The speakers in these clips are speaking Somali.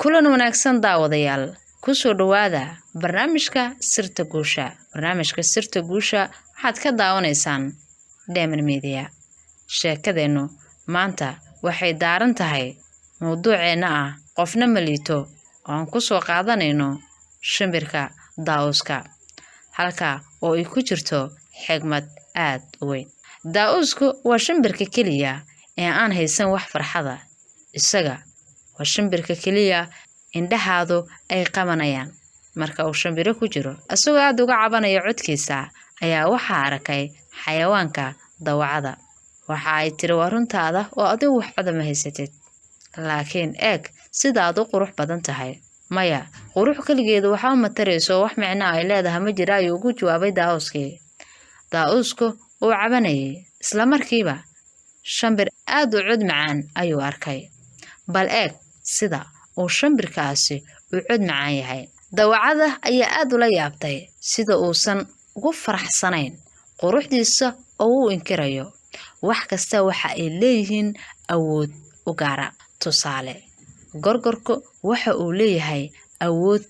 Kulan wanaagsan, daawadayaal. Kusoo dhowaada barnaamijka Sirta Guusha. Barnaamijka Sirta Guusha waxaad ka daawanaysaan Dheeman Media. Sheekadeennu maanta waxay daaran tahay mowduuceenna ah "Qofna ma liito", oo aan kusoo qaadanayno shimbirka daa'uuska, halka oo ay ku jirto xigmad aad u weyn. Daa'uusku waa shimbirka keliya ee aan haysan wax farxada. Isaga waa shimbirka keliya indhahaadu ay qabanayaan marka uu shimbiro ku jiro. Isagoo aada uga cabanaya codkiisa ayaa waxaa arkay xayawaanka dawacada. Waxa ay tiri: "Waa runtaada oo adigu wax coda ma haysatid, laakiin eeg sida aad u qurux badan tahay." "Maya, qurux keligeedu waxa uma tarayso, wax micno ay leedahay ma jira," ayuu ugu jawaabay daa'uuskii. Daa'uusku uu cabanayay. Isla markiiba shambir aad u cod macaan ayuu arkay. "Bal eeg sida uu shambirkaasi u cod macaan yahay." Dawacada ayaa aad ula yaabtay sida uusan ugu faraxsanayn quruxdiisa oo uu inkirayo. Wax kasta waxa ay leeyihiin awood u gaara. Tusaale, gorgorku waxa uu leeyahay awood,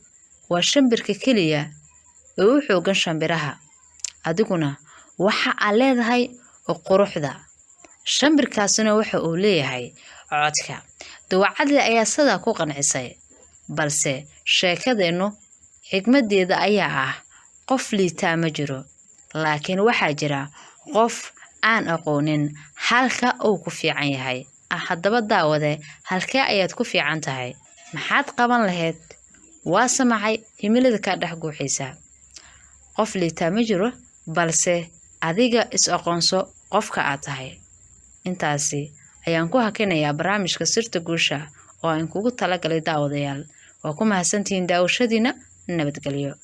waa shambirka keliya ee u xoogan shambiraha. Adiguna waxa aad leedahay quruxda, shambirkaasina waxa uu leeyahay codka. Dawacadii ayaa sidaa ku qancisay, balse sheekadeennu xigmadeeda ayaa ah: qof liitaa ma jiro, laakiin waxaa jira qof aan aqoonin halka uu ku fiican yahay. Haddaba daawade, halkee ayaad ku fiican tahay? Maxaad qaban lahayd? Waa samacay himilada kaa dhex guuxaysa? Qof liitaa ma jiro, balse adiga is aqoonso qofka aad tahay. Intaasi ayaan ku hakinayaa barnaamijka Sirta Guusha oo aan kugu talagalay. Daawadayaal, waa ku mahadsantihiin daawashadiina. Nabadgelyo.